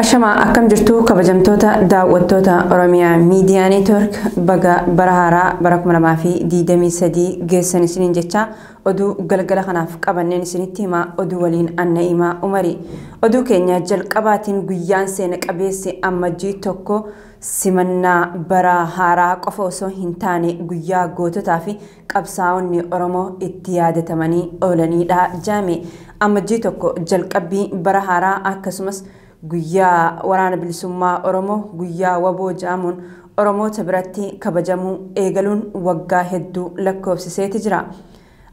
Ashama akkam jirtu kabajamtoota daawwattoota Oromiyaa Miidiyaa Neetwork baga bara haaraa bara 2023 geessan isiniin jecha oduu galgala kanaaf qabanneen isinitti himaa oduu waliin Anna Imaa Umarii. Oduu keenya jalqabaatiin guyyaan seena qabeessi Ammajjii 1 simannaa bara haaraa qofa osoo hin taane guyyaa goototaa fi qabsaa'onni Oromoo itti yaadatamanii oolanidha jaame. Ammajjii 1 jalqabbii bara haaraa akkasumas guyyaa waraana bilisummaa Oromoo guyyaa waboo jedhamuun Oromoota biratti kabajamuu eegaluun waggaa hedduu lakkoofsiseeti jira.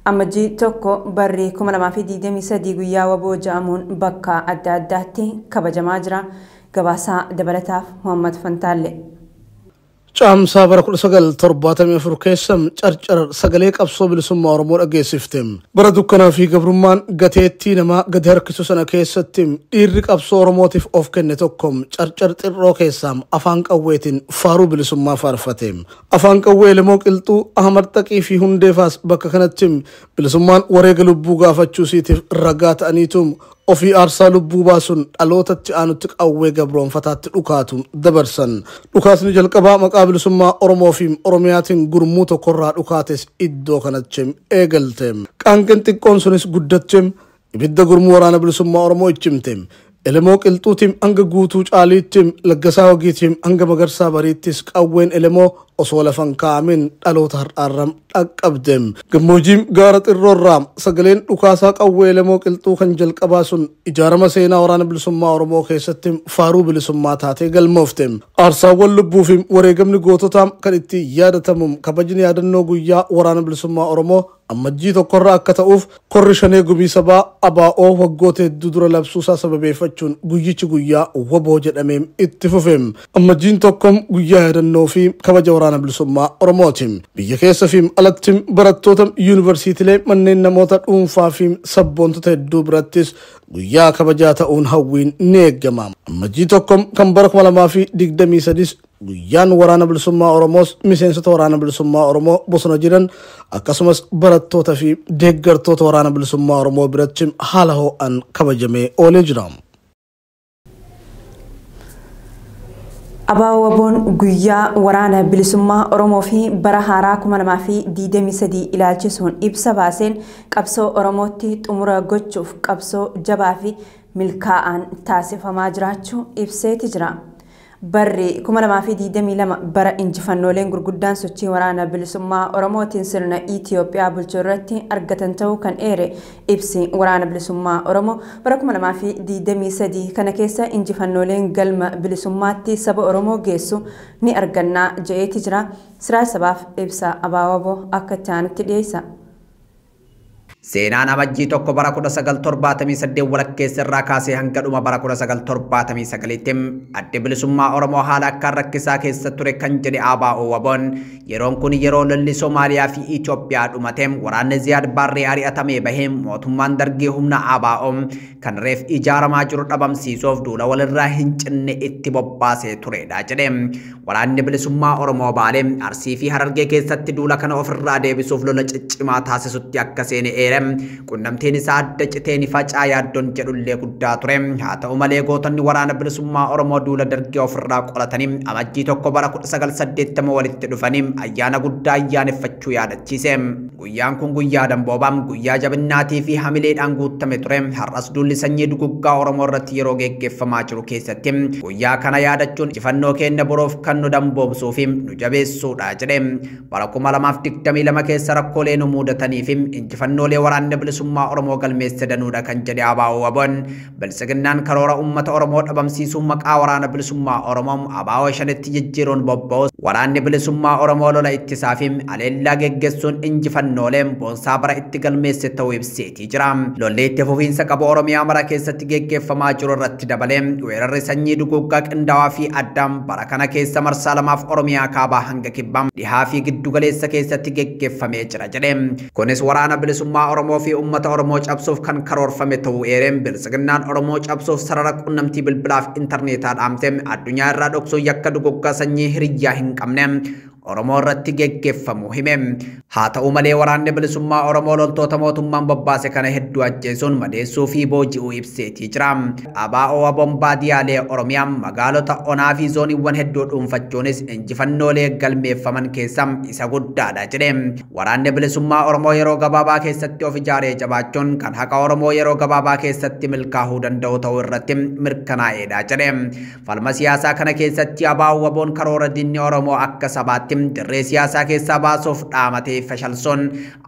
Ammajjii 1 barri 2023 guyyaa waboo jedhamuun bakka adda addaatti kabajamaa jira. Gabaasaa dabalataaf Muhammad Fantaalle. Caamsaa bara 1974 keessa carcar sagalee qabsoo bilisummaa Oromoo dhageessifte. Bara dukkanaa fi gabrummaan gateettii namaa gadi harkisu sana keessatti dhiirri qabsoo Oromootiif of kenne tokko carcar xirroo keessaa afaan qawweetiin faaruu bilisummaa faarfate. Afaan qawwee Elemoo Qilxuu, Ahmad Xaqii fi Hundeefaas bakka kanatti bilisummaan wareega lubbuu gaafachuu siitiif ragaa ta'aniitu ofii aarsaa lubbuu baasuun dhalootatti aanutti qawwee gabroonfataatti dhukaatu dabarsan. Dhukaasni jalqabaa maqaa bilisummaa Oromoo fi Oromiyaatiin gurmuu tokkorraa dhukaates iddoo kanatti eegalte. Qaanqeen xiqqoon sunis guddatte ibidda gurmuu waraana bilisummaa Oromoo ichimte. Elemoo Qilxuutiin hanga guutuu caaliitti Laggasaa Wagiitiin hanga Magarsaa Bariittis qawween Elemoo osoo lafan kaa'amin dhaloota har'aarram dhaqqabde. Gammoojjiin gaara xirroorraa sagaleen dhukaasaa qawwee Elemoo Qilxuu kan jalqabaa sun ijaarama seenaa waraana bilisummaa Oromoo keessatti faaruu bilisummaa taatee galmoofte. Aarsaawwan lubbuu fi wareegamni goototaa kan itti yaadatamu kabajni yaadannoo guyyaa waraana bilisummaa Oromoo Ammajjii 1 akka ta'uuf korri shanee gumii sabaa ABO waggoota hedduu dura labsuusaa sababeeffachuun guyyichi guyyaa waboo jedhamee itti fufe. Ammajjiin 1 guyyaa yaadannoo fi kabaja waraana bilisummaa Oromooti. Biyya keessa fi alatti barattoota yuunivarsiitiilee manneen namoota dhuunfaa fi sabboontota hedduu birattis guyyaa kabajaa ta'uun hawwiin ni eegama. Ammajjii 1 kan bara 2023 guyyaan waraana bilisummaa Oromoos miseensota waraana bilisummaa Oromoo bosona jiran akkasumas barattoota fi deeggartoota waraana bilisummaa Oromoo biratti haala ho'aan kabajamee oolee jira. ABO Waboon guyyaa waraana bilisummaa Oromoo fi bara haaraa 2023 ilaalchisuun ibsa baaseen qabsoo Oromootti xumura gochuuf qabsoo jabaa fi milkaa'aan taasifamaa jiraachuu ibseeti jira. Barri 2022 bara injifannooleen gurguddaan sochii waraana bilisummaa Oromootiin sirna Itiyoophiyaa bulchuu irratti argatan ta'uu kan eere ibsi waraana bilisummaa Oromoo bara 2023 kana keessa injifannooleen galma bilisummaatti saba Oromoo geessu ni argannaa je'eeti jira. Siraa sabaaf ibsa ABO Waboo akka itti aanutti dhiyeessa. Seenaan Amajjii 1 bara 1978 walakkeessa irraa kaasee hanga dhuma bara 1979tti adda bilisummaa Oromoo haala akkaan rakkisaa keessa ture kan jedhe ABO Waboon yeroon kun yeroo lolli Somaaliyaa fi Itoophiyaa dhumate waraanni Ziyaad Barree ari'atamee bahee mootummaan dargii humna ABO kan reef ijaaramaa jiru dhabamsiisuuf duula walirraa hin cinne itti bobbaasee turedha jedhe. Waraanni bilisummaa Oromoo Baalee Arsii fi Harargee keessatti duula kana ofirraa deebisuuf lola ciccimaa taasisutti akka seene eere. Qunnamtiin isaa adda citeen facaa yaaddoon jedhullee guddaa ture. Haa ta'u malee gootonni waraana bilisummaa Oromoo duula dargee ofirraa qolatanii Amajjii 1 bara 1980 walitti dhufanii ayyaana guddaa ayyaaneffachuu yaadachiise. Guyyaan kun guyyaa damboobaa, guyyaa jabinnaatii fi hamileedhaan guutame ture. Har'as duulli sanyii duguggaa Oromoo irratti yeroo geggeeffamaa jiru keessatti guyyaa kana yaadachuun injifannoo keenya boroof kan nu damboobsuu fi nu jabeessuudha jedhe. Bara 2022 keessa rakkoolee nu mudatanii fi injifannoolee waraanni bilisummaa Oromoo galmeesse danuudha kan jedhe ABO Waboon bilisiginnaan karoora uummata Oromoo dhabamsiisuun maqaa waraana bilisummaa Oromoo ABO shanitti jijjiiruun bobba'u waraanni bilisummaa Oromoo lola ittisaa fi aleellaa geggeessuun injifannooleen boonsaa bara itti galmeesse ta'uu ibseetii jira. Lolli itti fufiinsa qabu Oromiyaa mara keessatti geggeeffamaa jiru irratti dabalee weerarri sanyii duguuggaa qindaawaa fi addaan bara kana keessa marsaa lamaaf Oromiyaa kaabaa hanga kibbaa dhihaa fi giddugaleessa keessatti geggeeffamee jira jedhe. Kunis waraana bilisummaa Oromoo fi uummata Oromoo cabsuuf kan karoorfame ta'uu eereen bilisiginnaan Oromoo cabsuuf sarara qunnamtii bilbilaaf intarneetaa dhaamte addunyaa irraa dhoksuun yakka duguggaa sanyii hiriyyaa hin qabne Oromoo irratti geggeeffamu hime. Haa ta'u malee waraanni bilisummaa Oromoo loltoota mootummaan bobbaase kana hedduu ajjeesuun madeessuu fi booji'uu ibseetii jira. ABO WBOn baadiyaalee Oromiyaa magaalota onaa fi zooniiwwan hedduu dhuunfachuunis injifannoolee galmeeffaman keessaa isa guddaadha jedhe. Waraanni bilisummaa Oromoo yeroo gabaabaa keessatti of ijaaree jabaachuun kan haqa Oromoo yeroo gabaabaa keessatti milkaa'uu danda'u ta'uu irratti mirkanaa'eedha jedhe. Falma siyaasaa kana keessatti ABO WBOn karoora diinni Oromoo akka sabaatti dirree siyaasaa keessaa baasuuf dhaamatee fashalsuun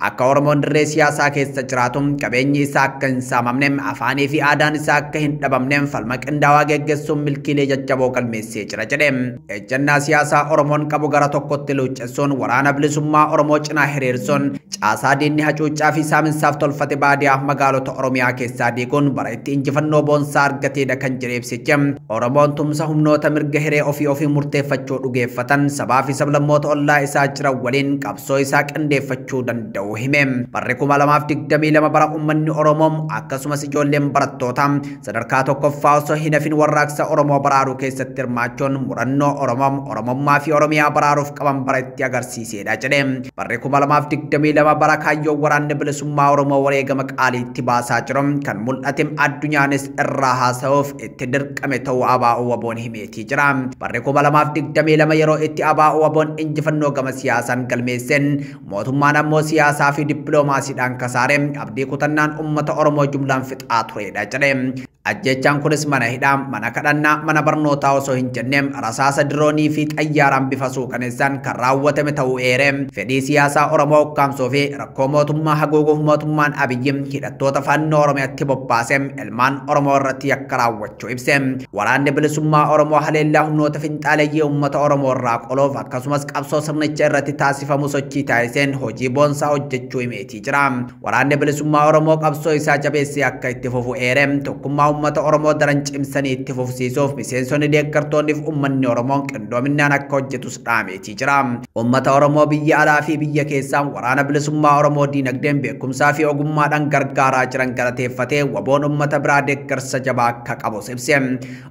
akka Oromoon dirree siyaasaa keessa jiraatu qabeenyi isaa akka hin saamamne afaanii fi aadaan isaa akka hin dhabamne falma qindaawaa geggeessuun milkiilee jajjaboo galmeessee jira jedhe. Ejjennaa siyaasaa Oromoon qabu gara tokkotti luuccessuun waraana bilisummaa Oromoo cinaa hiriirsuun caasaa diinni hacuuccaa fi saaminsaaf tolfate baadiyaa magaalota Oromiyaa keessaa diiguun bara itti injifannoo boonsaa argateedha kan jedhe ibsichi. Oromoon tumsa humnoota mirga hiree ofii ofii murteeffachuu dhugeeffatan sabaa fi sablammoota ollaa isaa jiran waliin qabsoo isaa qindeeffachuu danda'u hime. Barri 2022 bara uummanni Oromoo akkasumas ijoolleen barattootaa sadarkaa tokkoffaa osoo hin hafin warraaqsa Oromoo baraaruu keessatti hirmaachuun murannoo Oromoo Oromummaa fi Oromiyaa baraaruuf qaban bara itti agarsiisedha jedhe. Barri 2022 bara kaayyoo waraanni bilisummaa Oromoo wareegama qaaliitti baasaa jiru kan mul'ate addunyaanis irraa haasa'uuf itti dirqame ta'uu ABO WBOn himeetii jira. Barri 2022 yeroo itti ABO WBOn injifannoo gama siyaasaan galmeesseen mootummaan ammoo siyaasaa fi dippiloomaasiidhaan kasaare abdii kutannaan uummata Oromoo jumlaan fixaa turedha jedhe. Ajjechaan kunis mana hidhaa, mana kadhannaa, mana barnootaa osoo hin jenne rasaasa diroonii fi xayyaaraan bifa suukaneessaan kan raawwatame ta'uu eere. Fedhii siyaasaa Oromoo ukkaamsuu fi rakkoo mootummaa haguuguuf mootummaan Abiyyi hidhattoota fannoo Oromiyaatti bobbaase ilmaan Oromoo irratti yakka raawwachuu ibse. Waraanni bilisummaa Oromoo haleellaa humnoota finxaaleeyyii uummata Oromoo irraa qoluuf akkasumas qabsoo sirnicha irratti taasifamu sochii taasiseen hojii boonsaa hojjechuu himeetii jira. Waraanni bilisummaa Oromoo qabsoo isaa jabeessee akka itti fufu eere. Tokkummaa uummata Oromoo daran cimsanii itti fufsiisuuf miseensonni deeggartoonni fi uummanni Oromoo qindoominaan akka hojjetus dhaameetii jira. Uummata Oromoo biyya alaa fi biyya keessaa waraana bilisummaa Oromoo diinagdeen beekumsaa fi ogummaadhaan gargaaraa jiran galateeffatee WBOn uummata biraa deeggarsa jabaa akka qabus ibse.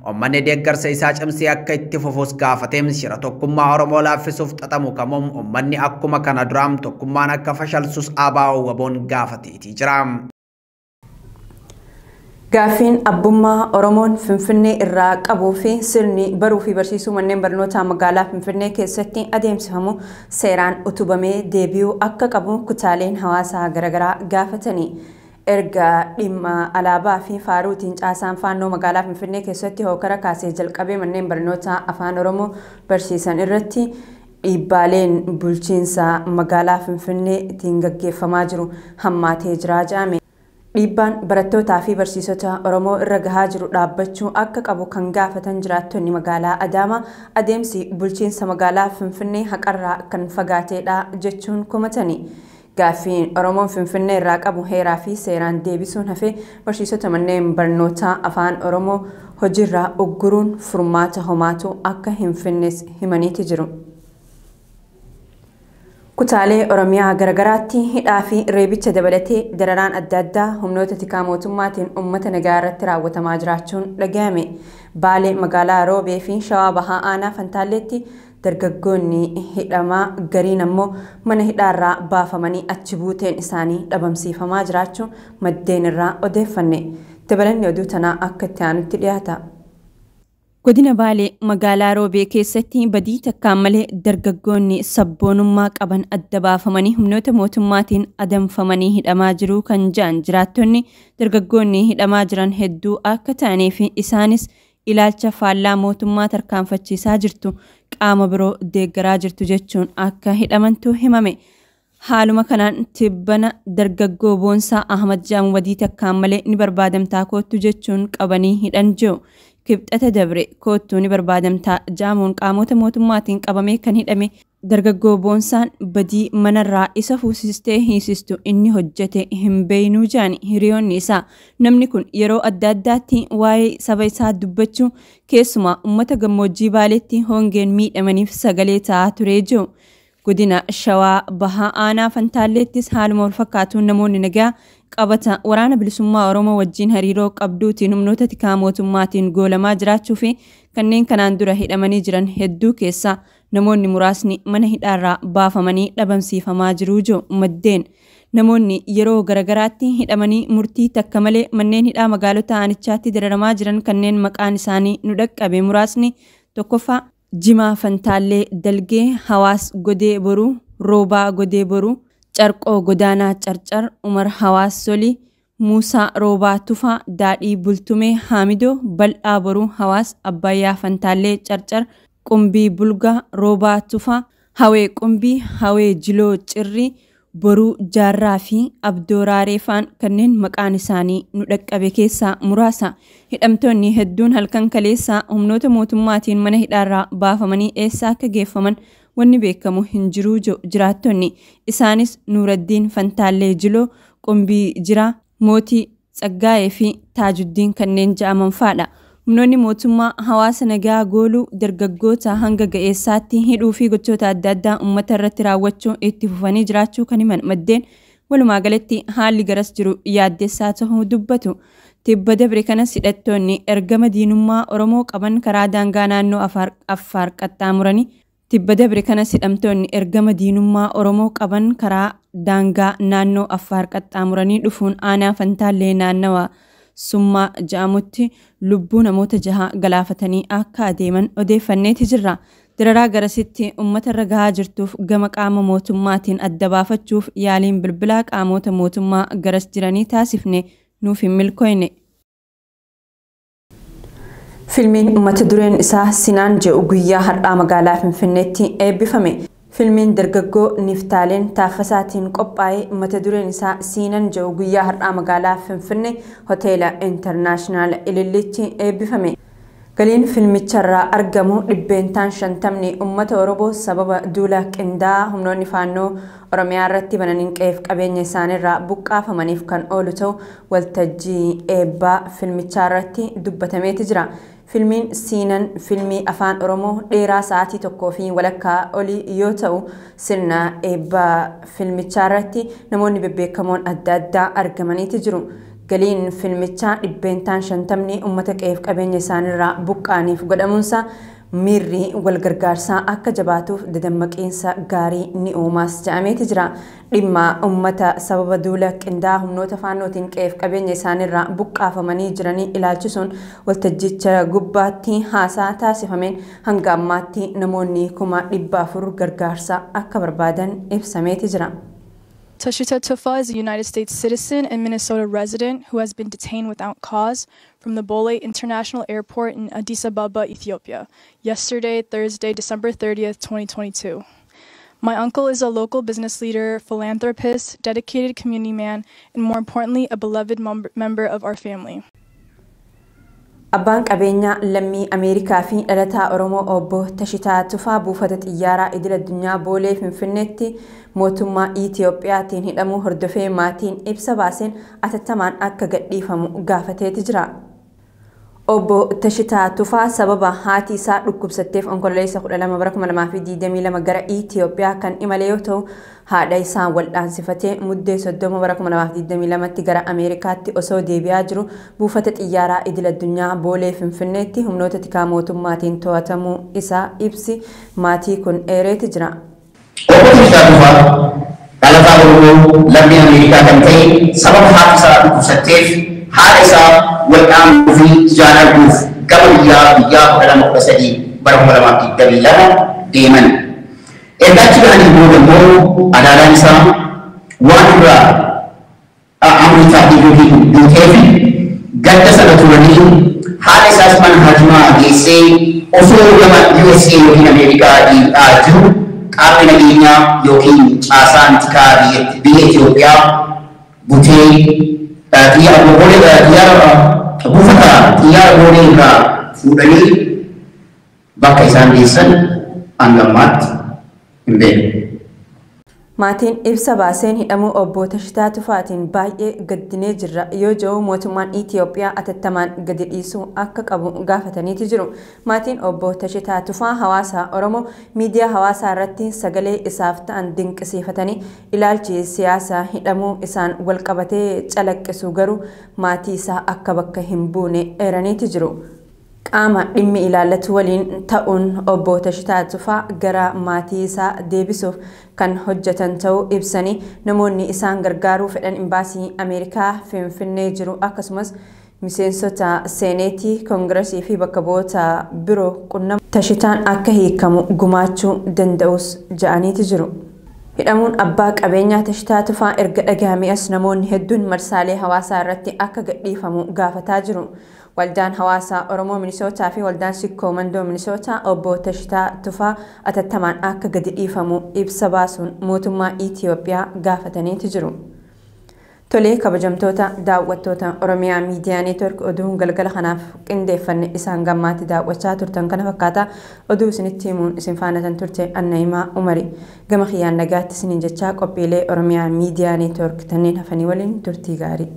Uummanni deeggarsa isaa cimsee akka itti fufus gaafatee shira tokkummaa Oromoo laaffisuuf xaxamu kamuun uummanni akkuma kana duraa tokkummaan akka fashalsus ABO WBOn gaafateetii jira. Gaaffiin abbummaa Oromoon Finfinnee irraa qabuu fi sirni baruu fi barsiisuu manneen barnootaa magaalaa Finfinnee keessatti adeemsifamu seeraan utubamee deebi'uu akka qabu kutaaleen hawaasaa garaagaraa gaafatanii. Erga dhimma alaabaa fi faaruutiin caasaan faannoo magaalaa Finfinnee keessatti hookara kaasee jalqabee manneen barnootaa afaan Oromoo barsiisan irratti dhiibbaaleen bulchiinsa magaalaa Finfinneetiin gaggeeffamaa jiru hammaatee jira jedhame. Dhiibbaan barattootaa fi barsiisota Oromoo irra gahaa jiru dhaabbachuu akka qabu kan gaafatan jiraattonni magaalaa Adaamaa adeemsi bulchiinsa magaalaa Finfinnee haqarraa kan fagaateedha jechuun komatani. Gaaffiin Oromoon Finfinnee irraa qabu heeraa fi seeraan deebisuun hafee barsiisota manneen barnootaa afaan Oromoo hojiirraa ugguruun furmaata homaatu akka hin finnes himaniiti jiru. Kutaalee Oromiyaa garagaraatti hidhaa fi reebicha dabalatee dararaan adda addaa humnoota tikaa mootummaatiin uummata nagaa irratti raawwatamaa jiraachuun dhagahame. Baalee magaalaa Roobee fi Shawaa Bahaa Aanaa Fantaalleetti dargaggoonni hidhamaa gariin ammoo mana hidhaarraa baafamanii achi buuteen isaanii dhabamsiifamaa jiraachuu maddeen irraa odeeffanne. Dabalanni oduu tanaa akka itti aanutti dhiyaata. Godina Baalee magaalaa Roobee keessatti badii takkaan malee dargaggoonni sabboonummaa qaban adda baafamanii humnoota mootummaatiin adamfamanii hidhamaa jiru kan jedhan jiraattonni dargaggoonni hidhamaa jiran hedduu akka ta'anii fi isaanis ilaalcha faallaa mootummaa tarkaanfachiisaa jirtu qaama biroo deeggaraa jirtu jechuun akka hidhamantu himame. Haaluma kanaan tibbana dargaggoo Boonsaa Ahmad jedhamu badii takkaan malee ni barbaadamtaa koottu jechuun qabanii hidhan jiru. Kibxata dabre koottuu ni barbaadamtaa jaamuun qaamota mootummaatiin qabamee kan hidhame dargaggoo Boonsaan badii manarraa isa fuusistee hiisistu inni hojjete hin beeynuu jaani hiriyoonni isaa. Namni kun yeroo adda addaatti waa'ee saba isaa dubbachuu keessumaa uummata gammoojjii Baaleetti hongeen miidhamaniif sagalee ta'aa turee jiru. Godina Shawaa Bahaa Aanaa Fantaalleettis haaluma walfakkaatuun namoonni nagaa qabata waraana bilisummaa Oromoo wajjin hariiroo qabduutiin humnoota tikaa mootummaatiin goolamaa jiraachuu fi kanneen kanaan dura hidhamanii jiran hedduu keessaa Namoonni muraasni mana hidhaarraa baafamanii dhabamsiifamaa jiru jiru maddeen. Namoonni yeroo garagaraatti hidhamanii murtii takka malee manneen hidhaa magaalota aanichaatti dararamaa jiran kanneen maqaan isaanii nu dhaqqabe muraasni: tokkoffaa, Jimaa Fantaallee Dalgee, Hawaas Godee Boruu, Roobaa Godee Boruu, Carqoo Godaanaa Carcar, Umar Hawaas Solii, Muusaa Roobaa Tufaa, Daadhii Bultumee Haamidoo, Bal'aa Boruu Hawaas, Abbayyaa Fantaallee Carcar, Qumbii Bulgaa, Roobaa Tufaa, Hawee Qumbii, Hawee Jiloo Cirrii, Boruu Jaarraa fi Abdoo Raaree faan kanneen maqaan isaanii nu dhaqqabe keessaa muraasa. Hidhamtoonni hedduun halkan kaleessaa humnoota mootummaatiin mana hidhaarraa baafamanii eessa akka geeffaman wanni beekamu hin jiru jiraattonni. Isaanis Nuuraddiin Fantaallee Jiloo, Qumbii Jiraa, Mootii Tsaggaa'ee fi Taajuddiin kanneen ja'aman fa'adha. Humnoonni mootummaa hawaasa nagaa gooluu, dargaggoota hanga ga'eessaatti hidhuu fi gochoota adda addaa uummata irratti raawwachuu itti fufanii jiraachuu kan himan maddeen, walumaa galatti haalli garas jiru yaaddessaa ta'uu dubbatu. Tibba dabre kanas hidhattoonni ergama diinummaa Oromoo qaban karaa daangaa naannoo Affaar qaxxaamuranii Tibba dabre kanas hidhamtoonni ergama diinummaa Oromoo qaban karaa daangaa naannoo Affaar qaxxaamuranii dhufuun aanaa Fantaallee naannawa Summaa ja'amutti lubbuu namoota 6 galaafatanii akka adeeman odeeffanneeti jirra. Dararaa garasitti uummata irra gahaa jirtuuf gama qaama mootummaatiin adda baafachuuf yaaliin bilbilaa qaamota mootummaa garas jiranii taasifne nuuf hin milkooyne. Filmiin mata dureen isaa Sinaan jedhu guyyaa har'aa magaalaa Finfinneetti eebbifame. Filmiin dargaggoo Niftaaleen Taaffasaatiin qophaa'e mata dureen isaa Siinan jedhu guyyaa har'aa magaalaa Finfinnee Hoteela Intarnaashinaal Ilillichi eebbifame. Galiin filmicharraa argamu 50% uummata Oromoo sababa duula qindaa'aa humnoonni faannoo Oromiyaa irratti bananiin qe'eef qabeenya isaaniirraa buqqaafamaniif kan oolu ta'u waltajjii eebbaa filmichaa irratti dubbatameeti jira. Filmiin Siinan filmii afaan Oromoo dheeraa sa'aatii 1.5 olii yoo ta'u, sirna eebbaa filmichaa irratti namoonni bebbeekamoon adda addaa argamaniiti jiru. Galiin filmichaa 50% uummata qe'eef qabeenya isaaniirraa buqqaaniif godhamuunsa miirri wal gargaarsaa akka jabaatuuf dadammaqiinsa gaarii ni uumaas jedhameeti jira. Dhimma uummata sababa duula qindaa'aa humnoota faannootiin qe'eef qabeenya isaaniirraa buqqaafamanii jiranii ilaalchisuun waltajjicha gubbaatti haasaa taasifameen hanga ammaatti namoonni 400,000 gargaarsa akka barbaadan ibsameeti jira. Tashita Tufa is a United States citizen and Minnesota resident who has been detained without cause from the Bole International Airport in Addis Ababa, Ethiopia, yesterday, Thursday, December 30th, 2022. My uncle is a local business leader, philanthropist, dedicated community man, and more importantly, a beloved member of our family. Abbaan qabeenyaa lammii Ameerikaa fi dhalataa Oromoo obbo Tashitaa Tufaa buufata xiyyaaraa idil addunyaa Boolee Finfinneetti mootummaa Itiyoophiyaatiin hidhamuu hordofee maatiin ibsa baaseen atattamaan akka gadhiifamu gaafateeti jira. Obbo Tashitaa Tufaa sababa haati isaa dhukkubsatteef Onkololeessa 12 bara 2022 gara Itiyoophiyaa kan imale yoo ta'u, haadha isaa waldhaansifatee Muddee 30 bara 2022tti gara Ameerikaatti osoo deebi'aa jiru buufata xiyyaaraa idil addunyaa Boolee Finfinneetti humnoota tikaa mootummaatiin to'atamuu isaa ibsi maatii kun eereeti jira. Obbo Tashitaa Tufaa dhalataa Oromoo lammii Ameerikaa kan ta'e sababa haati isaa dhukkubsatteef haadha isaa waldhaanuu fi ijaan arguuf gama biyyaa guyyaa 12 13 bara 2022 deeman. Erga achi ga'anii booda immoo alaabaan isaa waan irraa Ameerikaatii yookiin duutee fi gadda sana turanii haadha isaas mana haakimaa geessee osoo gama USA yookiin Ameerikaa deebi'aa jiru qaamni nageenyaa yookiin caasaan tikaa biyya Itoophiyaa butee xiyyaara buufata xiyyaara Boolee irraa fuudhanii bakka isaan geessan hanga ammaatti hin beeknu. Maatiin ibsa baaseen hidhamuu obbo Tashitaa Tufaatiin baay'ee gaddinee jirra yoo jedhu mootummaan Itiyoophiyaa atattamaan gadi dhiisuu akka qabu gaafataniiti jiru. Maatiin obbo Tashitaa Tufaa hawaasa Oromoo miidiyaa hawaasaa irratti sagalee isaaf ta'an dinqisiifatanii ilaalchi siyaasaa hidhamuu isaan walqabatee calaqqisu garuu maatii isaa akka bakka hin buune eeraniiti jiru. Qaama dhimmi ilaallatu waliin ta'uun obbo Tashitaa Tufaa gara maatii isaa deebisuuf kan hojjetan ta'uu ibsanii, namoonni isaan gargaaruu fedhan imbaasii Ameerikaa Finfinnee jiru akkasumas miseensota seeneetii, koongiresii fi bakka bu'oota biroo qunnamu Tashitaan akka hiikamu gumaachuu danda'us ja'aniiti jiru. Hidhamuun abbaa qabeenyaa Tashitaa Tufaa erga dhagahame as namoonni hedduun marsaalee hawaasaa irratti akka gadhiifamu gaafataa jiru. Waldaan hawaasaa Oromoo Minisootaa fi waldaan Sikkoo Mandoo Minisootaa obbo Tashitaa Tufaa atattamaan akka gadi dhiifamu ibsa baasuun mootummaa Itiyoophiyaa gaafataniiti jiru. Tolee, kabajamtoota daawwattoota Oromiyaa Miidiyaa Neetwork, oduun galgala kanaaf qindeeffanne isaan gammaatti daawwachaa turtan kana fakkaata. Oduu isinitti himuun isin faanatan turte Anna'imaa Umari. Gama kiyyaan nagaatti isiniin jechaa, qophiilee Oromiyaa Miidiyaa Neetwork kanneen hafanii waliin turtii gaarii.